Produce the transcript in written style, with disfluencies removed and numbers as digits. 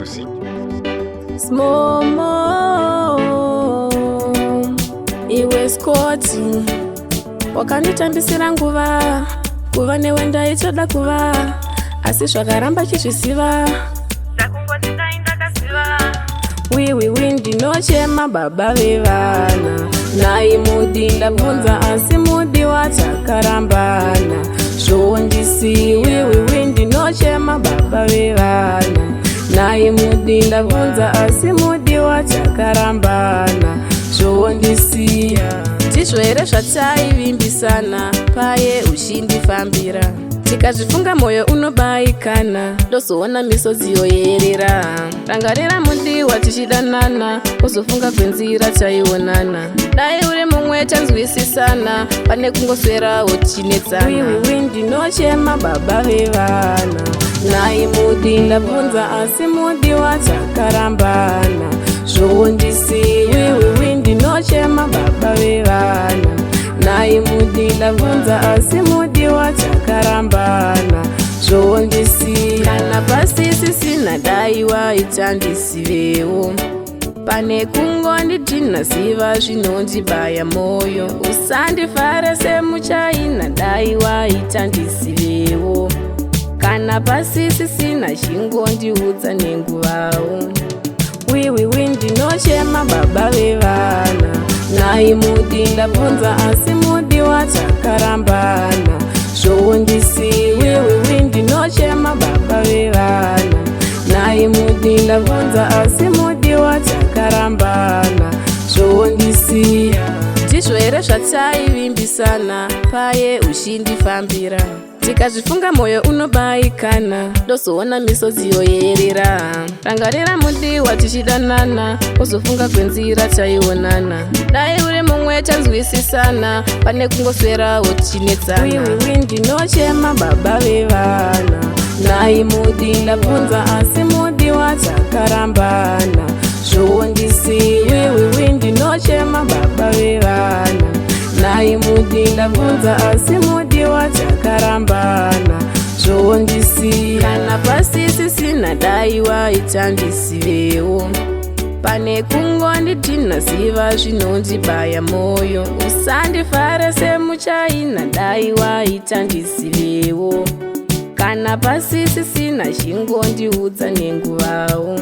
Music. Smomo iwe Scott, wakanditambisira nguva. Kuva newe ndaitoda kuva, asi zvakaramba chizviziva. Ndakungoti dai ndakaziva. Wiwiwi, ndinochema baba vevana. Nai mudi, ndabvunza, asi mudiwa takarambana. Zvondisi wiwiwi, ndinochema baba vevana. Nai mudi, ndabvunza, asi mudiwa takarambana. Zvondisiya, ndizvo here zvataivimbisana paye uchindifambira? Tikazvifunga mwoyo unobayikana, ndozoona misodzi yoyerera. Rangarira mudiwa tichidanana, uzofunga kwenzira taionana. Dai uri mumwe tanzwisisana, pane kungoswerawo tichinetsana. Wiwiwi, ndinochema baba vevana. Nai mudi, ndabvunza, asi mudiwa takarambana. Zvondisi wiwiwi, ndinochema baba vevana. Nai mudi, ndabvunza, asi mudiwa takarambana. Zvondisi kana pasisisina, dai waita ndisivewo, pane kungondidhina. Ziva zvinondibaya mwoyo, usandifare semuchaina. Dai waita ndisivewo, kana pasisisina, chingondiudza nenguvawo. Wiwiwi, ndinochema baba vevana. Nai mudi, ndabvunza, asi mudiwa takarambana. Zvondisi wiwiwi, ndinochema baba vevana. Nai mudi, ndabvunza, asi mudiwa takarambana. Zvondisiya, ndizvo here zvataivimbisana paye uchindifambira? Tikazvifunga mwoyo unobayikana, ndozoona misodzi yoyerera. Rangarira mudiwa tichidanana, uzofunga kwenzira taionana. Dai uri mumwe tanzwisisana, pane kungoswerawo tichinetsana. Wiwiwi, ndinochema baba vevana. Nai mudi, ndabvunza, asi mudiwa takarambana. Zvondisi wiwiwi, ndinochema baba vevana. Nai mudi, ndabvunza, asi mudiwa takarambana. Zvondisi kana pasisisina, dai waita ndisivewo, pane kungondidhina. Ziva zvinondibaya mwoyo, usandifare semuchaina. Dai waita ndisivewo, kana pasisisina, chingondiudza nenguvawo.